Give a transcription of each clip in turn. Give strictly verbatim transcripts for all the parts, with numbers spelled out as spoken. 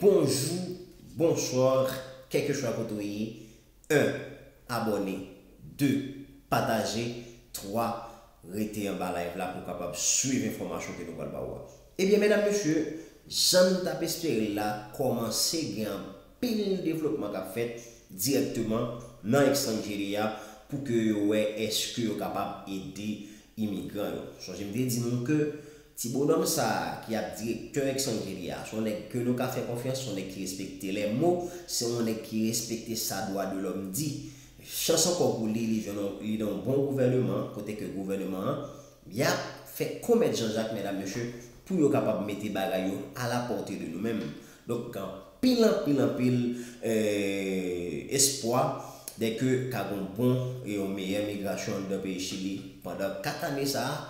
Bonjou, bonswa, kèlkeswa kote w ye. Un, abòne. De, pataje. Twa, rete anba live la pou w kapab swiv enfòmasyon ke nou pral ba w a. Ebyen, medam, mesye, jan n t ap espere l la, kòmanse gen anpil devlopman k ap fèt dirèkteman nan Extranjeria pou ke yo wè èske yo kapab ede imigran yo. Sonje m te di nou ke ti bonòm sa a ki ap direktè Extranjeria a, se yon nèg ke nou ka fè konfyans, se yon nèg ki respekte lè mo, se yon nèg ki respekte sa dwa de lòm di. Chans ankò pou li, li jwenn yon, li nan yon bon gouvèneman, kote ke gouvèneman an, y ap fè konmèt Jan Jak, medam, mesye, pou yo kapab mete bagay yo a la pòte de nou menm. Donk, gen anpil, anpil, anpil, eh, espwa dèke ka gen yon bon e yon meyè migrasyon anndan peyi Chili pandan kat ane sa a,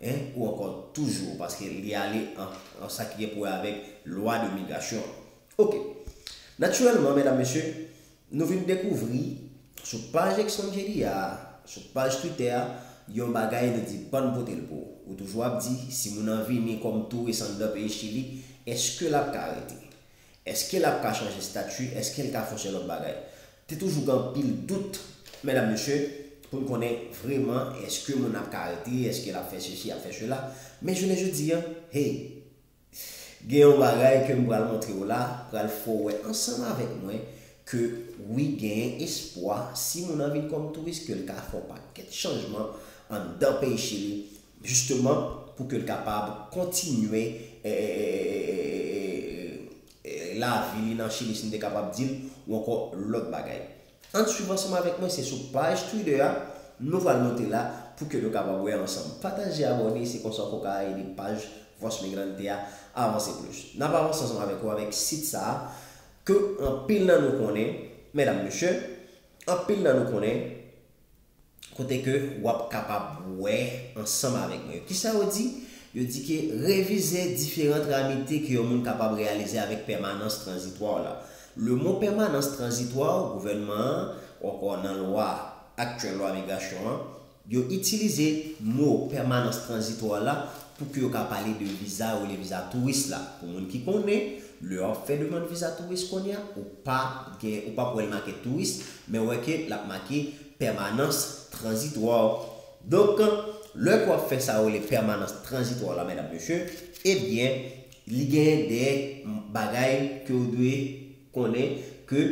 en, ou ankò toujou, paske li ale an, an sa ki gen pou wè avèk lwa de migrasyon. Oke. Natirèlman, medam, mesye, nou vin dekouvri sou paj Extranjeria a, sou paj Twitter a, yon bagay nou di bann pote l pou ou. Ou toujou ap di, si moun nan vini kòm touris anndan peyi Chili, èske l ap ka rete? Èske l ap ka chanje stati? Èske l ka fè yon sèl lòt bagay? Te toujou gen anpil dout, medam, mesye, pou n konnen vrèman èske moun ap ka rete, èske l ap fè sesi, ap fè sela. Men jounen jodi a, hey, gen yon bagay ke m pral montre w la, pral fè w wè ansanm avèk mwen ke wi, genyen espwa, si moun nan vin kòm touris, ke l ka fè yon pakèt chanjman anndan peyi Chili, jisteman, pou ke l kapab kontinye, eh, eh, eh, eh, eh, eh, eh, lavi li nan Chili, si n te kapab di l, ou ankò lòt bagay. Ann swiv ansanm avèk mwen, se sou paj Twitter a, nou pral monte la pou ke nou kapab wè ansanm. Pataje, abòne, se konsa w ka ede paj Voz Migrante a avanse plis. N ap avanse ansanm avèk ou avèk sit sa a, ke anpil nan nou konnen, medam, mesye, anpil nan nou konnen, kote ke w ap kapab wè ansanm avèk mwen. Kisa yo di? Yo di ke revize diferan tramite ke yon moun kapab reyalize avèk pèmanans tranzitwa la. Le mo pèmanans tranzitwa, gouvènman an, ankò nan lwa, aktyèl lwa migrasyon an, yo itilize mo pèmanans tranzitwa la pou ke yo ka pale de viza, yo rele viza touris la. Pou moun ki konnen, lè w ap fè demann viza touris kounye a, ou pa gen, ou p ap wè l make touris, men w wè ke l ap make pèmanans tranzitwa. Donk, lè ke w ap fè sa yo rele pèmanans tranzitwa la, medam, mesye, ebyen, li genyen de bagay ke w dwe konnen ke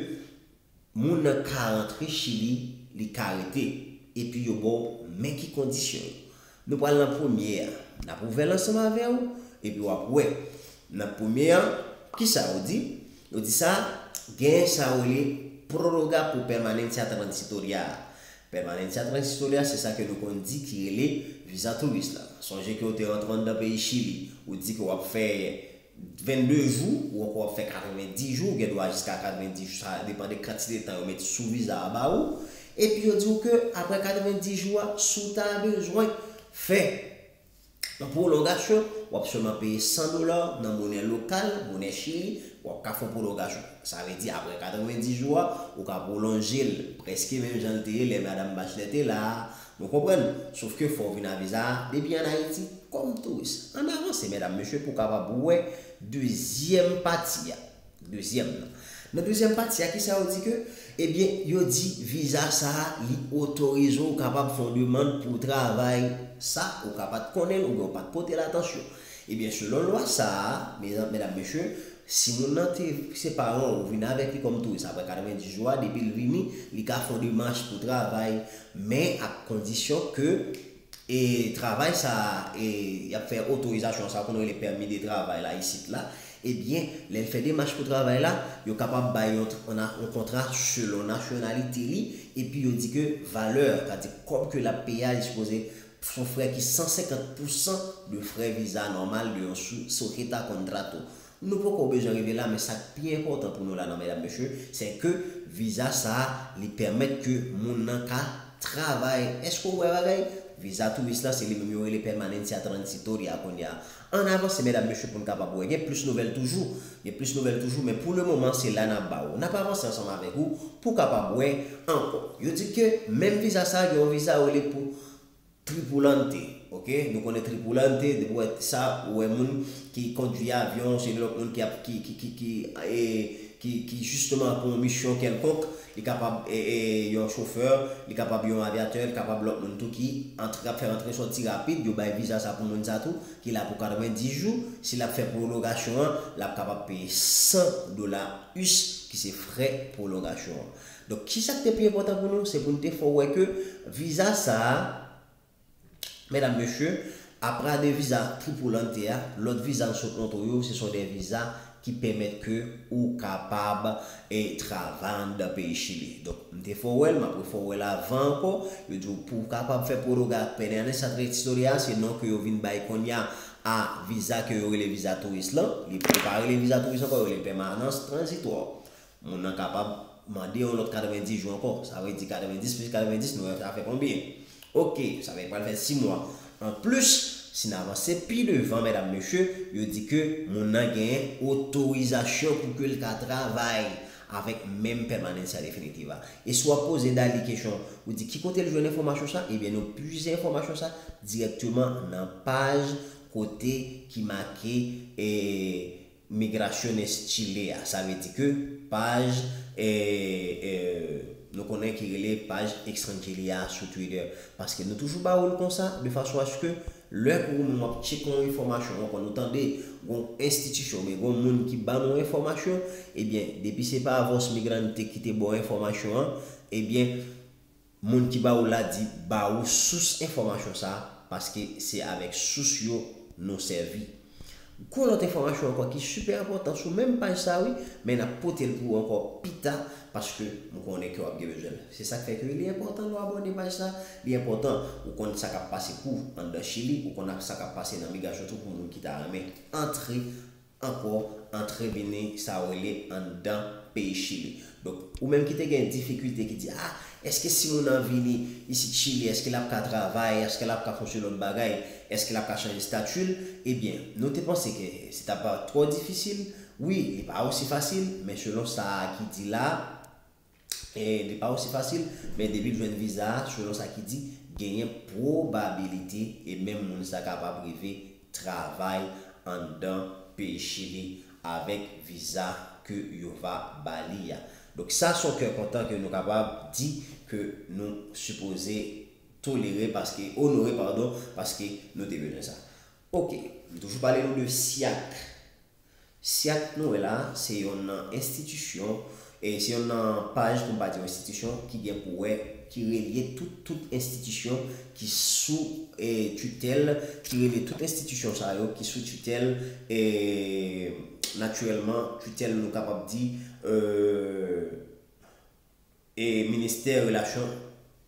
moun nan ka rantre Chili, li ka rete, epi yo ba w men ki kondisyon yo. Nou pral nan premye a. N ap ouvè l ansanm avè w, epi w ap wè. Nan premye a, kisa yo di? Yo di sa, gen sa yo rele prórroga por permanencia transitoria. Permanencia transitoria, se sa ke nou konn di ki rele viza touris la. Sonje ke w te rantre anndan peyi Chili, ou di ke w ap fè vennde jou, ou ankò w ap fè katrevendis jou, ou gen dwa jiska katrevendis jou, sa depann de kantite tan yo met sou viza a ba ou. Epi yo di w ke apre katrevendis jou a, si w ta bezwen fè yon pwolongasyon, w ap sèlman peye san dola nan monè lokal, monè Chili, w ap ka fè yon pwolongasyon. Sa vle di, apre katrevendis jou a, ou ka pwolonje l prèske menm jan l te ye lè Madanm Bachelet te la a. Nou konprann? Sof ke fò w vin a viza a depi ann Ayiti kòm touris. Ann avanse, medam, mesye, pou w kapab wè dezyèm pati a. Dezyèm nan. Nan dezyèm pati a, kisa yo di ke? Ebyen, yo di viza sa a, li otorize w kapab fè yon demann pou w travay. Sa, ou ka pa t konnen l, oubyen w pa t pote l atansyon. Ebyen, selon lwa sa a, medam, mesye, si moun nan te, se paran w, ou vin avèk li kòm touris, apre katrevendis jou a, depi l vini, li ka fè yon demach pou travay, men ak kondisyon ke e travay sa a, e y ap fè otorizasyon sa a, konnen rele pèmi de travay la, isit la, ebyen, lè l fè demach pou travay la, yo kapab bay yon, yon, yon kontra selon nasyonalite li, epi yo di ke valè, sa di kòb ke l ap peye a, li sipoze se yon frè ki san senkant pousan de frè viza nòmal de yon su-, sujeta contrato. Nou poko bezwen rive la, men sa k pi enpòtan pou nou la nan, medam, mesye, se ke viza sa a, li pèmèt ke moun nan ka travay. Èske w wè bagay? Viza touris la, se li menm yo rele permanencia transitoria kounye a. Ann avanse, medam, mesye, pou n kapab wè. Gen plis nouvèl toujou. Gen plis nouvèl toujou, men pou le moman, se la n ap ba ou. N ap avanse ansanm avèk ou pou w kapab wè ankò. Yo di ke menm viza sa a, gen yon viza yo rele pou tripulante. Ok, nou konnen tripulante, depi w wè sa, ou wè moun ki kondwi avyon, se lòt moun ki ap, ki, ki, ki, ki, e, ki, ki jisteman pou yon misyon kèlkonk, li kapab, e, e, yon chofè, li kapab yon avyatè, li kapab lòt moun tou ki antre, ap fè antre sòti rapid, yo bay viza sa pou moun sa tou, ki la pou katrevenndis jou, si l ap fè pwolongasyon an, l ap kapab peye san dola us, ki se frè pwolongasyon an. Donk, kisa k te pi enpòtan pou nou? Se pou n te fè w wè ke viza sa a, medam, mesye, apa de viza tripulante a, lòt viza m sot montre w yo, se son de viza ki pèmèt ke ou kapab, e, travay anndan peyi Chili. Donk, m te fè w wè l, m ap refè w wè l avan ankò. Yo di w pou w kapab fè pwologa-, permanencia transitoria, se non ke yo vin bay kounye a a viza ke yo rele viza touris lan. Li, li pa rele viza touris ankò, yo rele permanence transitoire. Moun nan kapab mande yon lòt katrevenndis jou ankò. Sa vle di katrevenndis plis katrevenndis, nou wè sa fè konbyen? Ok, sa vle pral fè sis mwa. Anplis, si n avanse pi devan, medam, mesye, yo di ke moun nan genyen otorizasyon pou ke l ka travay avèk menm permanencia definitiva. E si w ap poze Dali kesyon, ou di ki kote l jwenn enfòmasyon sa? Ebyen, nou pwize enfòmasyon sa dirèkteman nan paj kote ki make, e, Migraciones Chile a. Sa vle di ke paj, e, e, nou konnen ki rele paj Extranjeria a sou Twitter. Paske nou toujou ba w l konsa, de fason aske lè ke ou menm w ap tcheke yon enfòmasyon, ankò nou tande gon enstitisyon, oubyen gon moun ki ban nou enfòmasyon, ebyen, depi se pa Voz Migrante ki te ba w enfòmasyon an, ebyen, moun ki ba ou la di ba ou sous enfòmasyon sa a, paske se avèk sous yo nou sèvi. Gon lòt enfòmasyon ankò ki sipè enpòtan sou menm paj sa a, wi, men n ap pote l pou ou ankò pita, paske m konnen ke w ap gen bezwen l. Se sa k fè ke li enpòtan lè w abòne paj sa a, li enpòtan ou konn sa k ap pase pou w anndan Chili, ou konn sa k ap pase nan migrasyon tou pou moun ki ta renmen antre ankò antre vini sa yo rele anndan peyi Chili. Donk, ou menm ki te gen difikilte ki di, ah, èske si moun nan vini isit Chili, èske l ap ka travay, èske l ap ka fè yon seri lòt bagay, èske l ap ka chanje stati l? Ebyen, nou te panse ke se t ap twò difisil. Wi, li pa osi fasil, men selon sa a ki di la, e li pa osi fasil, men depi l jwenn viza a, selon sa ki di, genyen pwobabilite e menm moun sa kapab rive travay anndan peyi Chili avèk viza ke yo va ba li a. Donk, sa se yon kè kontan ke nou kapab di ke nou sipoze tolere, paske, onore, padon, paske nou te bezwen sa. Ok, m toujou pale nou de SIAC. SIAC nou wè la, se yon enstitisyon, e se yon paj, pou m pa di yon enstitisyon, ki gen pou wè, ki relye tout, tout enstitisyon ki sou, e, titèl, ki relye tout enstitisyon sa yo ki sou titèl, e, natirèlman, titèl nou kapab di, e, e Ministè Relasyon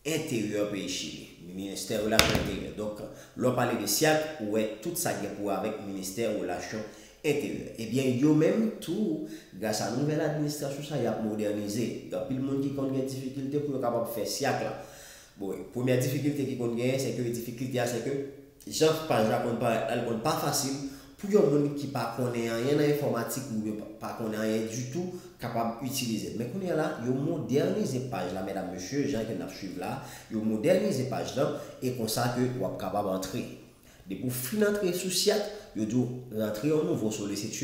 Enteryè peyi Chili. Ministè Relasyon Enteryè. Donk, lè w pale de SIAC, ou wè tout sa gen pou wè avèk Ministè Relasyon Enteryè. Ebyen, yo menm tou, gras a nouvèl administrasyon sa, y ap modènize. Gen anpil moun ki konn gen difikilte pou yo kapab fè SIAC la. Bon, premyè difikilte ki konn genyen, se ke difikilte a, se ke jan paj la konn parèt la, li konn pa fasil pou yon moun ki pa konnen anyen nan enfòmatik oubyen pa, pa konnen anyen ditou kapab itilize l. Men kounye a la, yo modènize paj la, medam, mesye, jan ke n ap swiv la, yo modènize paj lan, e konsa ke w ap kapab antre. Depi w fin antre sou SIAC, yo di w rantre yon nouvo solisit,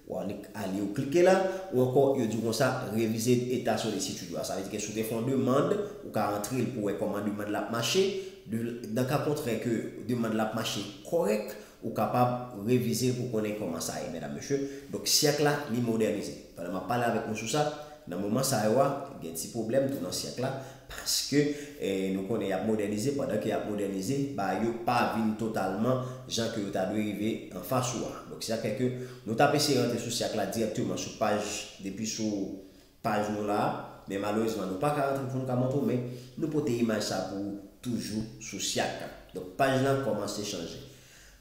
w annik ale, w klike la, ou ankò, yo di w konsa, revize eta solisit ou a. Sa vle di ke si w te fè yon demann, ou ka antre l pou w wè kòman demann la ap mache. De, nan ka kontrè ke demann la ap mache kòrèk, ou kapab revize l pou konnen kòman sa ye, medam, mesye. Donk, SIAC la, li modènize. Pandan m ap pale avèk nou sou sa, nan moman sa yo a, gen ti pwoblèm tou nan SIAC la, paske, e, nou konnen y ap modènize, pandan ke y ap modènize, bagay yo pa vin totalman jan ke yo ta dwe rive anfas ou a. Donk, sa fè ke nou t ap eseye rantre sou SIAC la dirèkteman sou paj, depi sou paj nou la, men malerezman, nou pa ka rantre pou nou ka montre w, men nou pote imaj sa pou ou toujou sou SIAC la. Donk, paj lan kòmanse chanje.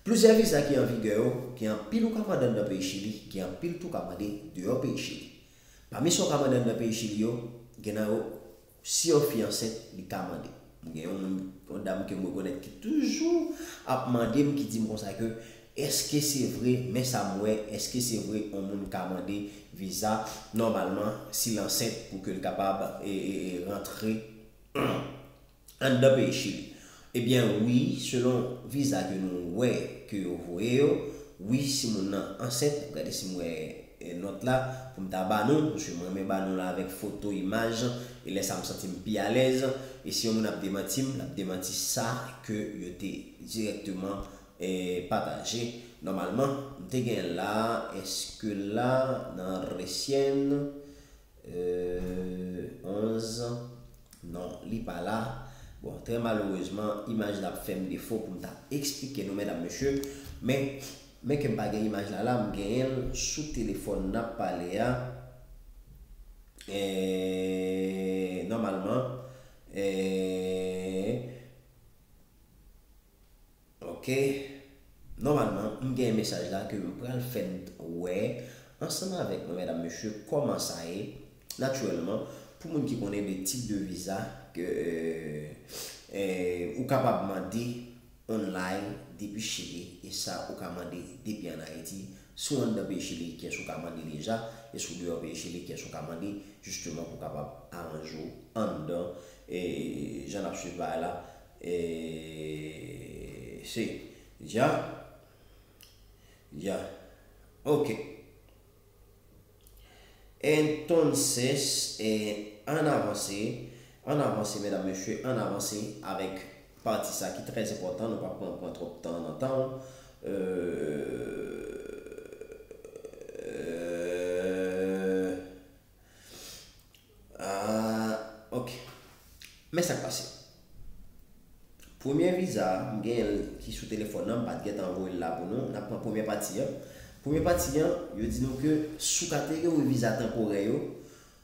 Plizyè viza ki an vigè yo, gen anpil ou ka mande anndan peyi Chili, gen anpil tou ka mande deyò peyi Chili. Pami sa w ka mande anndan peyi Chili yo, gen nan yo, si yon fi ansent, li ka mande. M gen yon moun, yon dam ke m rekonèt ki toujou ap mande m, ki di m konsa ke, èske se vre, men sa m wè, èske se vre yon moun ka mande viza, nòmalman, si l ansent, pou ke l kapab, e, e, e, rantre anndan peyi Chili. Ebyen wi, selon viza ke nou wè ke yo voye yo, wi, si moun nan ansent, m ap gade si m wè, eh, nòt la pou m ta ba nou, paske mwen renmen ba nou la avèk foto, imaj, e lè sa m santi m pi alèz. E si yon moun ap demanti m, l ap demanti sa ke yo te dirèkteman, eh, pataje. Nòmalman, m te gen la, èske la nan resyen, euh, onz, non, li pa la. Bon, trè malerezman, imaj la ap fè m defo pou m ta eksplike nou, medam, mesye. Men, men ke m pa gen imaj la la, m genyen l sou telefòn n ap pale a. Eh, nòmalman, eh, Ok. Nòmalman, m gen mesaj la ke m pral fè n wè ansanm avèk mwen, medam, mesye, kòman sa ye. Natirèlman, pou moun ki konnen de tip de viza ke, eh, eh, ou kapab mande online depi Chili, e sa ou ka mande depi ann Ayiti, si w anndan peyi Chili, kiyès ou ka mande deja, e si w deyò peyi Chili, kiyès ou ka mande, jisteman, pou w kapab aranje w anndan, eh, jan n ap swiv bagay la, eh, se, ya, ya, ok. Entonces, eh, ann avanse, ann avanse, medam, mesye, ann avanse avèk pati sa ki trè enpòtan, nou p ap pran, pran twòp tan nan tan. Euh, euh, ah, ok. Men sa k pase. Premye viza, m genyen l ki sou telefòn nan, m pa t gentan voye l la pou nou. N ap pran premye pati an. Premye pati an, yo di nou ke si w kategori viza tanporè yo,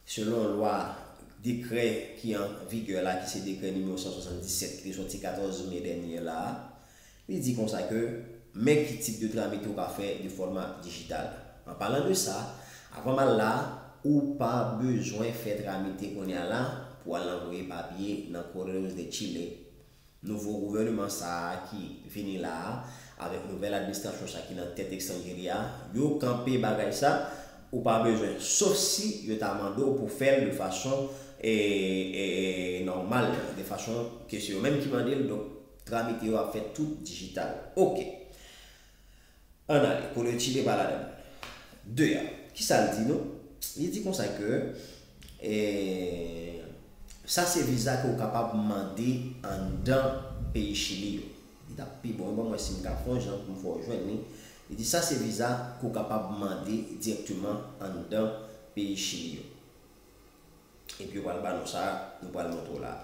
selon lwa, dekrè ki an vigè la, ki se dekrè nimewo san swasanndisèt, ki te sòti katòz me dènye la, li di konsa ke, men ki tip de tramite ou ka fè de fòma dijital. An palan de sa, avan m al la, ou pa bezwen fè tramite kounye a la pou al anvoye papye nan Correos de Chile. Nouvo gouvèneman sa a ki vini la a, avèk nouvèl administrasyon sa ki nan tèt Extranjeria, yo kanpe bagay sa, ou pa bezwen, sof si yo ta mande w pou fè l de fason, e, e, e, nòmal, de fason ke se yo menm ki mande l, donk tramite yo ap fèt tout dijital. Ok. Ann ale, Correos de Chile pa ladan l. De a, kisa l di nou? Li di konsa ke, eh, sa se viza ke w kapab mande anndan peyi Chili yo. Li t ap pi bon, ban mwen si m ka fè yon jan pou m fè w jwenn li. Li di sa se viza ke w kapab mande dirèkteman anndan peyi Chili yo. Epi yo pral ba nou sa, nou pral montre w la.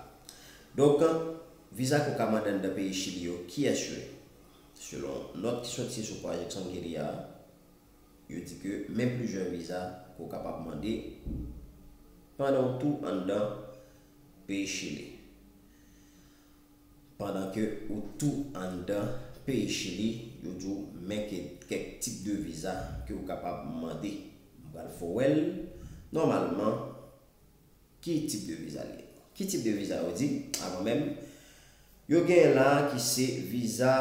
Donk, viza ke w ka mande anndan peyi Chili yo, kiyès yo ye? Selon nòt ki sòti sou paj Extranjeria a, yo di ke men plizyè viza ke w kapab mande pandan w tou anndan peyi Chili. Pandan ke ou tou anndan peyi Chili, yo di w men ke kèk tip de viza ke w kapab mande. M pral fè w wè l. Nòmalman, ki tip de viza l ye? Ki tip de viza yo di? Avan menm, yo genyen la ki se viza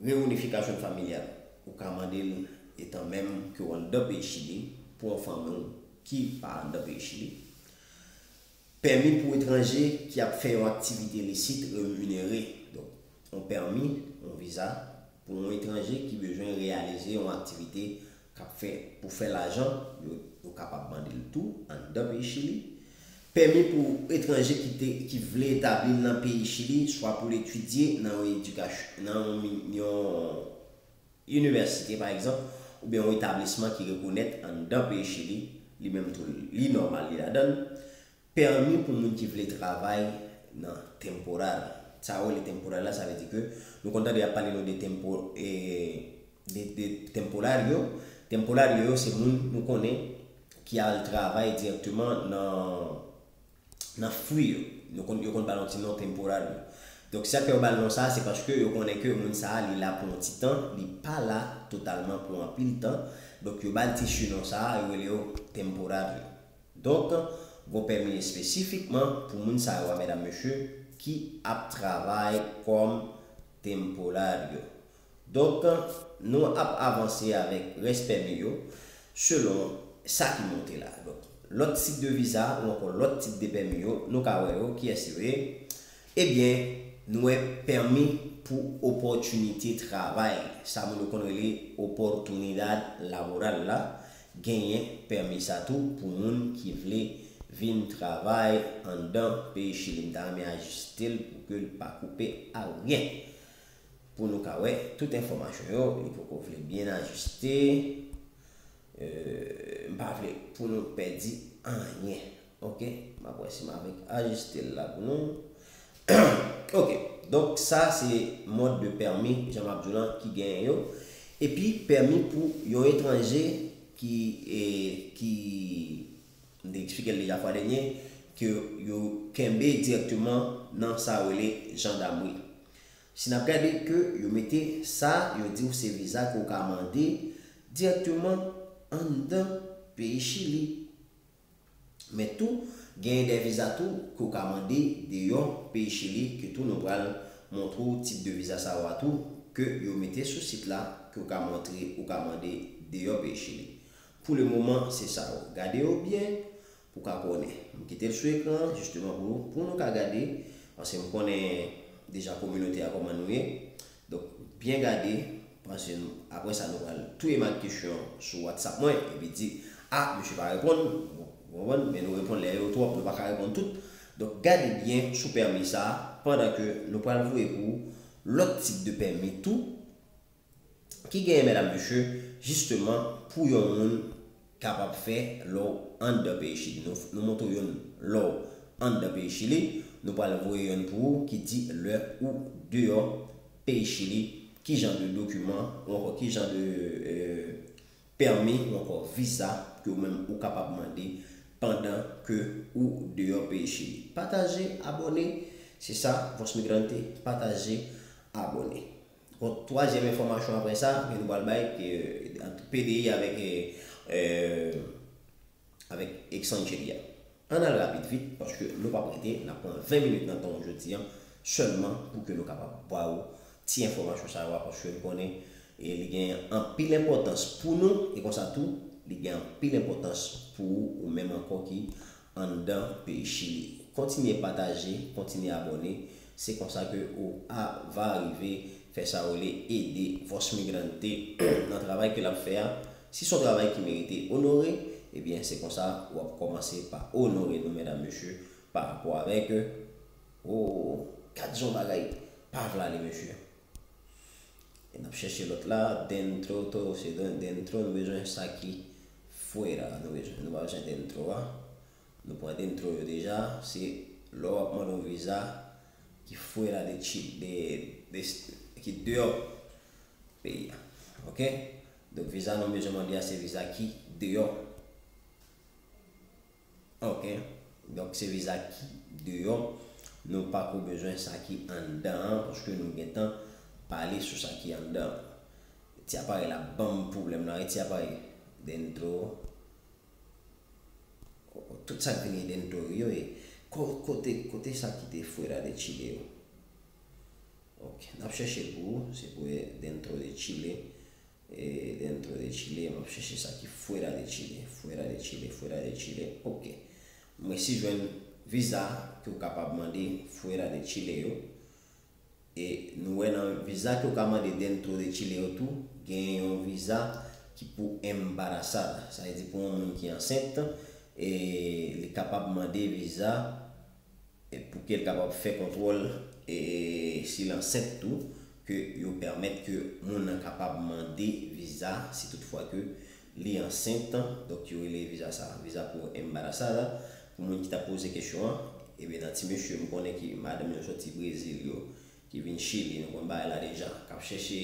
reyinifikasyon familyal. Ou ka mande l etan menm ke w anndan peyi Chili pou yon fanmi w ki pa anndan peyi Chili. Pèmi pou etranje ki ap fè yon aktivite ilisit reminere. Donk, yon pèmi, yon viza pou yon etranje ki bezwen reyalize yon aktivite k ap fè, pou fè lajan, yo, yo kapab mande l tou anndan peyi Chili. Pèmi pou etranje ki te, ki vle etabli l nan peyi Chili, swa pou l etidye nan yon edikasyon, nan yon mi-, yon inivèsite, pa egzanp, oubyen yon etablisman ki rekonèt anndan peyi Chili, li menm tou, li nòmal, li ladan l. Pèmi pou moun ki vle travay nan temporal. Sa yo rele temporal la, sa vle di ke nou konn tande y ap pale nou de tempo-, e, de, de temporario. Temporario yo se moun nou konnen ki al travay dirèkteman nan, nan fwi yo. Nou konn, yo konn ba l yon ti non temporario. Donk, sa k fè yo ba l non sa a, se paske yo konnen ke moun sa a, li la pou yon ti tan, li pa la totalman pou anpil tan. Donk, yo ba l ti sinon sa a, yo rele yo temporario. Donk, gon pèmi espesifikman pou moun sa yo a, medam, mesye, ki ap travay kòm temporario. Donk, nou ap avanse avèk rès pèmi yo selon sa ki monte la. Donk, lòt tip de viza ou ankò lòt tip de pèmi yo, nou ka wè yo, kiyès yo ye. Ebyen, nou wè pèmi pou opòtinite travay, sa moun yo konn rele oportunidad laboral la, genyen pèmi sa tou pou moun ki vle vin travay anndan peyi Chili. M ta renmen ajiste l pou ke l pa koupe aryen. Pou nou ka wè tout enfòmasyon yo, li poko vle byen ajiste. Euh, m pa vle pou nou pèdi anyen. Ok, m ap wè si m avèk ajiste l la pou nou. Ok, donk sa se mòd de pèmi, jan m ap di w lan, ki genyen yo. Epi pèmi pou yon etranje ki, e, ki, m te eksplike l deja fwa dènye, ke yo kenbe dirèkteman nan sa yo rele jandamri. Si n ap gade ke yo mete sa, yo di w se viza ke w ka mande dirèkteman anndan peyi Chili. Men tou, genyen de viza tou ke w ka mande deyò peyi Chili, ke tou nou pral montre w tip de viza sa yo a tou, ke yo mete sou sit la, ke w ka montre, ou ka mande deyò peyi Chili. Pou le moman, se sa yo. Gade yo byen, pou ka konnen. M kite l sou ekran an, jisteman, pou nou, pou nou ka gade, paske m konnen deja kominote a kòman nou ye. Donk, byen gade, paske nou, apre sa, nou pral touye m ak kesyon sou WhatsApp mwen, epi di, a, misye pa reponn, ou konprann, men nou reponn lè yo twòp, nou pa ka reponn tout. Donk, gade byen sou pèmi sa a, pandan ke nou pral voye pou lòt tip de pèmi tou, ki genyen, medam, mesye, jisteman, pou yon moun kapab fè lè w anndan peyi Chili. Nou, nou montre w youn lè w anndan peyi Chili. Nou pral voye youn pou ou ki di lè ou deyò peyi Chili, ki jan de dokiman, ou ankò ki jan de, euh, pèmi, ou ankò viza ke ou menm ou kapab mande pandan ke ou deyò peyi Chili. Pataje, abòne, se sa, Voz Migrante, pataje, abòne. Bon, twazyèm enfòmasyon apre sa, ke nou pral bay, ke, ant P D I avèk, eh, eh, avèk Exangelia. Ann al rapid vit, paske nou p ap rete, n ap pran ven minit nan tan w jodi a, sèlman pou ke nou kapab ba w ti enfòmasyon sa yo a, paske nou konnen, e li gen anpil enpòtans pou nou, e konsa tou, li gen anpil enpòtans pou ou, ou menm ankò ki anndan peyi Chili. Kontinye pataje, kontinye abòne, se konsa ke ou a va rive fè sa yo rele ede Voz Migrante nan travay ke l ap fè a. Si se yon travay ki merite onore, ebyen, se konsa w ap kòmanse pa onore nou, medam, mesye, pa rapò avèk, o, gad jan bagay pa vle ale, mesye. E n ap chèche lòt la, dentro, to, se den-, dentro, nou bezwen sa ki fuera, nou bezwen, nou pa bezwen dentro a. Nou pran dentro yo deja, se lè w ap mande yon viza ki fuera de Chi-, de, de, ki deyò peyi a. Ok? Donk, viza nou bezwen mande a, se viza ki deyò. Ok. Donk, se viza ki deyò. Nou pako bezwen sa ki anndan an, paske nou gentan pale sou sa ki anndan an. Ti aparèy la ban m pwoblèm la, wi, ti aparèy. Dentro. Tout sa k vini dentro yo, e ko-, kote, kote sa ki te fuera de Chile yo? Ok, n ap chèche l pou ou, se pou e dentro de Chile. E dentro de Chile, m ap chèche sa ki fuera de Chile, fuera de Chile, fuera de Chile. Ok. M resi jwenn viza ke w kapab mande fuera de Chile yo. E nou wè nan viza ke w ka mande dentro de Chile yo tou, gen yon viza ki pou embarazada. Sa vle di pou yon moun ki ansent, e li kapab mande viza e pou ke l kapab fè kontwòl, e si l ansent tou, ke yo pèmèt ke moun nan kapab mande viza si toutfwa ke li ansent. Donk, yo rele viza sa viza pou embarazada. Pou moun ki t ap poze kesyon an, ebyen, nan ti mesye m konnen ki madanm yo soti Brezil yo, ki vin Chili, nou konn bagay la deja, k ap chèche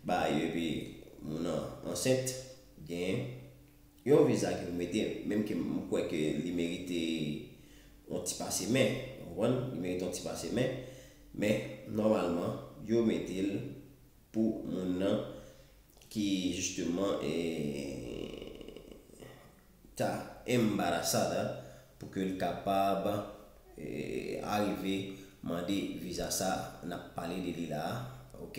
bagay yo, epi moun nan ansent, gen yon viza ke nou mete, menm ke m kwè ke li merite yon ti pase men, ou konprann? Li merite yon ti pase men, men nòmalman, yo mete l pou moun nan ki, jisteman, e, ta embarazada, pou ke l kapab, e, arive mande viza sa n ap pale de li la a, ok?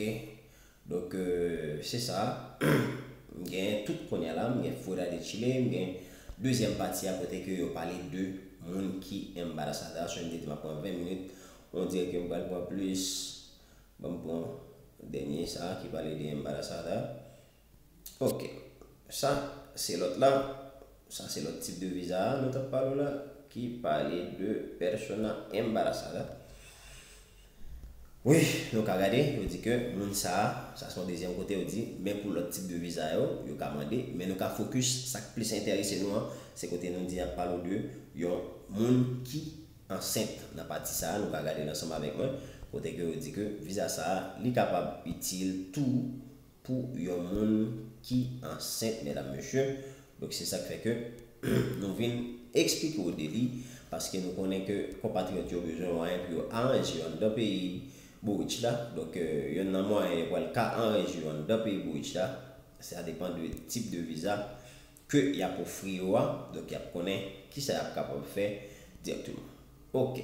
Donk, e, se sa. M gen tout kounye a la, m gen fuera de Chile, m gen dezyèm pati a kote ke yo pale de moun ki embarazada. So, m te di m ap pran ven minit On dirè ke m pral pran plis. Ban m pran dènye sa ki pale de embarazada. Ok. Sa, se lòt la. Sa, se lòt tip de viza a nou t ap pale w la, ki pale de persona embarazada. Wi, nou ka gade, yo di ke moun sa a, sa se yon dezyèm kote yo di, men pou lòt tip de viza yo, yo ka mande, men nou ka fokis, sa k plis enterese nou an, se kote nou di y ap pale w de yon moun ki ansent nan pati sa a, nou ka gade l ansanm avèk mwen, kote ke yo di ke viza sa a, li kapab itil tou pou yon moun ki ansent, medam, mesye. Donk, se sa k fè ke nou vin eksplike w de li, paske nou konnen ke konpatriyòt yo bezwen mwayen pou yo aranje yo anndan peyi Boric la. Donk, euh, yonn nan mwayen yo pral ka aranje yo anndan peyi Boric la, sa depann de tip de viza ke y ap ofri yo a. Donk, y ap konnen kisa y ap kapab fè dirèkteman. Ok.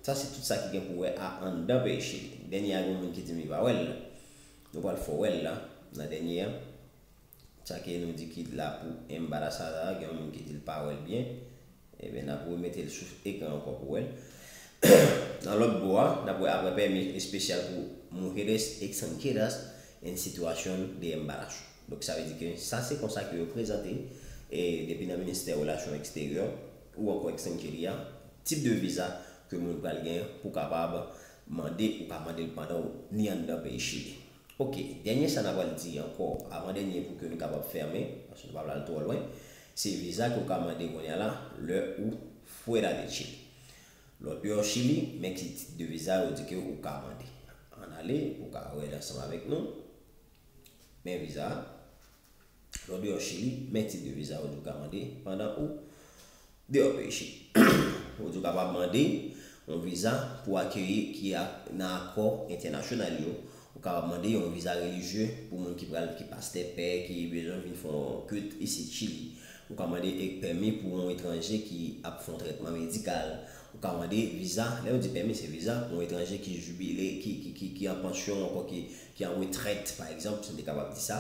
Sa se tout sa ki gen pou wè a anndan peyi Chili. Dènye a, gen yon moun ki di m li pa wè l. Nou pral fè w wè l la, nan dènye a. Sa ke nou di ki la pou embarazada, gen yon moun ki di l pa wè l byen. Ebyen, n ap remete l sou ekran ankò pou wè l. Nan lòt bò a, n ap wè apre pèmi espesyal pou mujeres extranjeras en situación de embarazo. Donk, sa vle di ke sa se konsa ke yo prezante, e depi nan ministè relasyon eksteryè ou ankò Extranjeria, tip de viza ke moun pral gen pou kapab mande, ou ka mande l pandan ou ni anndan peyi Chili. Ok, dènye sa n ap pral di ankò, avan dènye pou ke nou kapab fèmen, paske nou pa pral twò lwen, se viza ke ou ka mande kounye a la, lè ou fuera de Chile. Lè w deyò Chili, men ki tip de viza yo di ke ou ka mande. Ann ale, ou ka wè l ansanm avèk nou. Men viza a. Lè w deyò Chili, men tip de viza yo di w ka mande pandan ou deyò peyi Chili. Ou di w kapab mande yon viza pou akeyi ki a, nan akò entènasyonal yo. Ou kapab mande yon viza relijye pou moun ki pral, ki pastè, pè, ki bezwen vin fè yon kult isit Chili. Ou ka mande ek pèmi pou yon etranje ki ap fè yon trètman medikal. Ou ka mande viza, lè yo di pèmi, se viza pou yon etranje ki jibile, ki, ki, ki, ki an pansyon, ankò ki, ki an retrèt, pa egzanp, si m te kapab di sa.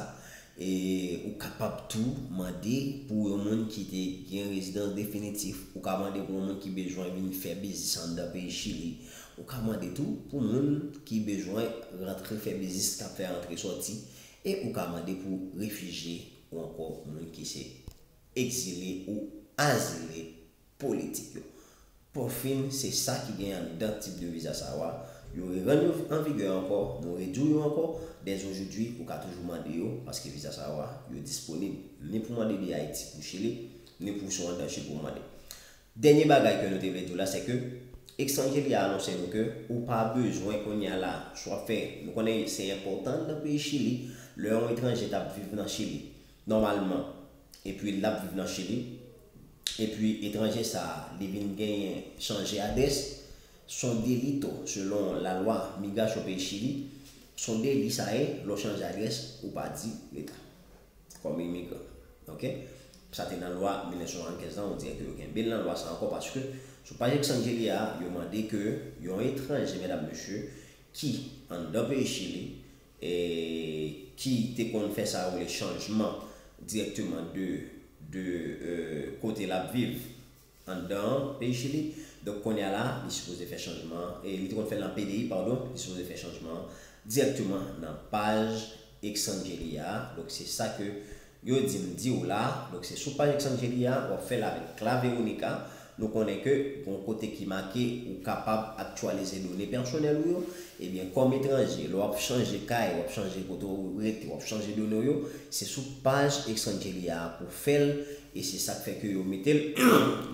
E ou kapab tou mande pou yon moun ki te gen rezidans definitif. Ou ka mande pou yon moun ki bezwen vin fè biznis anndan peyi Chili. Ou ka mande tou pou moun ki bezwen rantre fè biznis, k ap fè rantre sòti. E ou ka mande pou refijye ou ankò moun ki se egzile ou azile politik yo. Pòfin, se sa ki gen anndan tip de viza sa yo a. Yo rerann yo an vigè ankò, nou redui yo ankò. Dèzojoudwi, ou ka toujou mande yo, paske viza sa yo a, yo disponib ni pou mande de Ayiti pou Chili, ni pou se w anndan Chili pou w mande. Dènye bagay ke nou te vle di w la, se ke Extranjeria anonse nou ke ou pa bezwen kounye a la, swa fè, nou konnen se enpòtan nan peyi Chili, lè yon etranje t ap viv nan Chili, nòmalman, epi l ap viv nan Chili, epi etranje sa a, li vin genyen chanje adrès, s on delito selon lalwa migrasyon peyi Chili, s on deli sa ye, lè w chanje adrès, ou pa di Leta kòm imigran. Ok? Sa te nan lwa mil nèf san swasannkenz lan, on dirè ke yo kenbe l nan lwa sa ankò, paske sou paj Extranjeria a, yo mande ke yon etranje, medam, mesye, ki anndan peyi Chili, e ki te konn fè sa yo rele chanjman dirèkteman de, de, euh, kote l ap viv anndan peyi Chili. Donk, kounye a la, li sipoze fè chanjman an, e li te konn fè l nan P D I, padon, li sipoze fè chanjman an dirèkteman nan paj Extranjeria a. Donk, se sa ke yo di m di w la. Donk, se sou paj Extranjeria a, w ap fè l avèk Claverónica. Nou konnen ke gen yon kote ki make ou kapab aktyalize done pèsonèl ou yo. Ebyen, kòm etranje, lè w ap chanje kay, w ap chanje kote w rete, w ap chanje done w yo, se sou paj Extranjeria a pou w fè l. E se sa k fè ke yo mete l,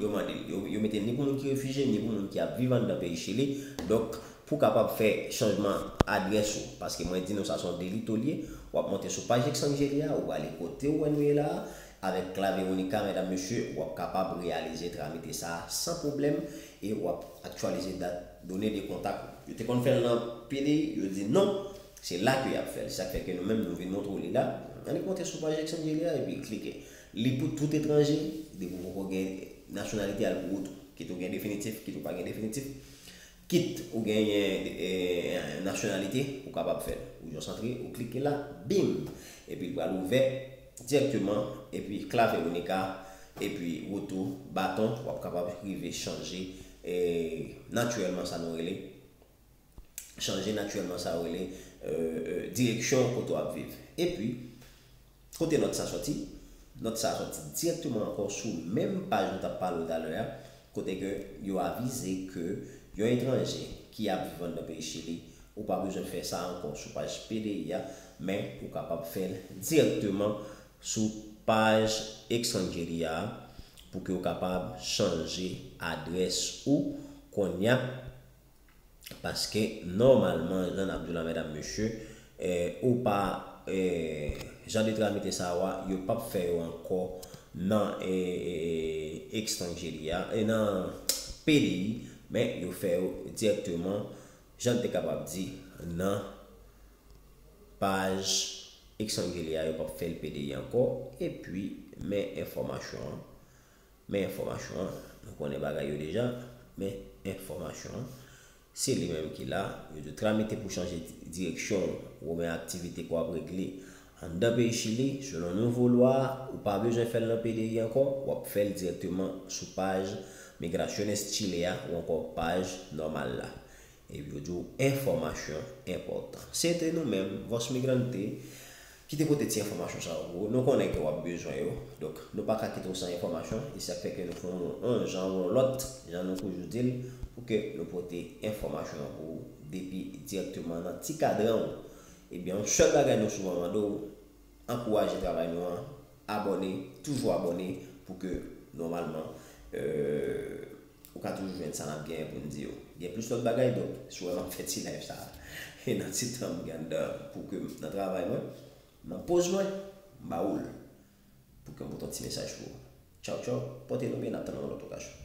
yo mande l. Yo, yo mete l ni pou moun ki refijye, ni pou moun ki ap viv anndan peyi Chili. Donk, pou w kapab fè chanjman adrès ou, paske mwen di nou sa se yon delito l ye, w ap monte sou paj Extranjeria a, ou prale kote w wè nou ye la a, avèk Claverónica, medam, mesye, w ap kapab reyalize tramite sa a san pwoblèm e w ap aktyalize dat, done de kontak ou. Yo te konn fè l nan P D I, yo di non, se la ke y ap fè l. Se sa k fè ke nou menm, nou vin montre w li la. Annik monte sou paj Extranjeria epi klike. Li pou tout etranje, depi w poko gen nasyonalite, al pou ou tou. Kit ou gen definitif, kit ou pa gen definitif. Kit ou genyen, eh, nasyonalite, ou kapab fè l. Ou jis antre, ou klike la, bim! Epi l pral ouvè dirèkteman, epi Claverónica, epi wout ou, baton, w ap kapab rive chanje, eh, natirèlman sa nou rele chanje natirèlman sa yo rele direksyon kote w ap viv. Epi, kote nòt sa sòti? Nòt sa sòti dirèkteman ankò sou menm paj nou t ap pale w talè a, kote ke yo avize ke yon etranje ki ap viv anndan peyi Chili, ou pa bezwen fè sa ankò sou paj P D I a, men ou kapab fè l dirèkteman sou paj Extranjeria a pou ke w kapab chanje adrès ou kounye a. Paske nòmalman, jan n ap di w la, medam, mesye, ou pa, jan de tramite sa yo a, yo p ap fè yo ankò nan Extranjeria, nan P D I, men yo fè yo dirèkteman, jan n te kapab di, nan paj Extranjeria, yo p ap fè l P D I ankò. Epi, men enfòmasyon an. Men enfòmasyon an, nou konnen bagay yo deja, men enfòmasyon an, se li menm ki la. Yo di w tramite pou chanje direksyon ou oubyen aktivite ke w ap regle anndan peyi Chili, selon nouvo lwa a, ou pa bezwen fè l nan P D I ankò, w ap fè l dirèkteman sou paj Migraciones Chile a ou ankò paj nòmal la. Epi yo di w enfòmasyon enpòtan. Se te nou menm, Voz Migrante, ki te pote ti enfòmasyon sa yo pou ou. Nou konnen ke w ap bezwen yo. Donk, nou pa ka kite w san enfòmasyon. E sa k fè ke nou fè yon, yon jan ou yon lòt, jan nou toujou di l, pou ke nou pote enfòmasyon an pou ou depi dirèkteman nan ti kadran ou. Ebyen, yon sèl bagay nou souvan mande w, ankouraje travay nou an, abòne, toujou abòne pou ke nòmalman ou ka toujou jwenn sa n ap genyen pou n di yo. Gen plis lòt bagay, donk, si w wè m ap fè ti live sa a, e nan ti tan m gen anndan pou ke m nan travay mwen, nan poz mwen, m ba ou l pou ke m pote yon ti mesaj pou ou. Tchaw, tchaw, pote nou byen, n ap tann nou nan lòt okazyon.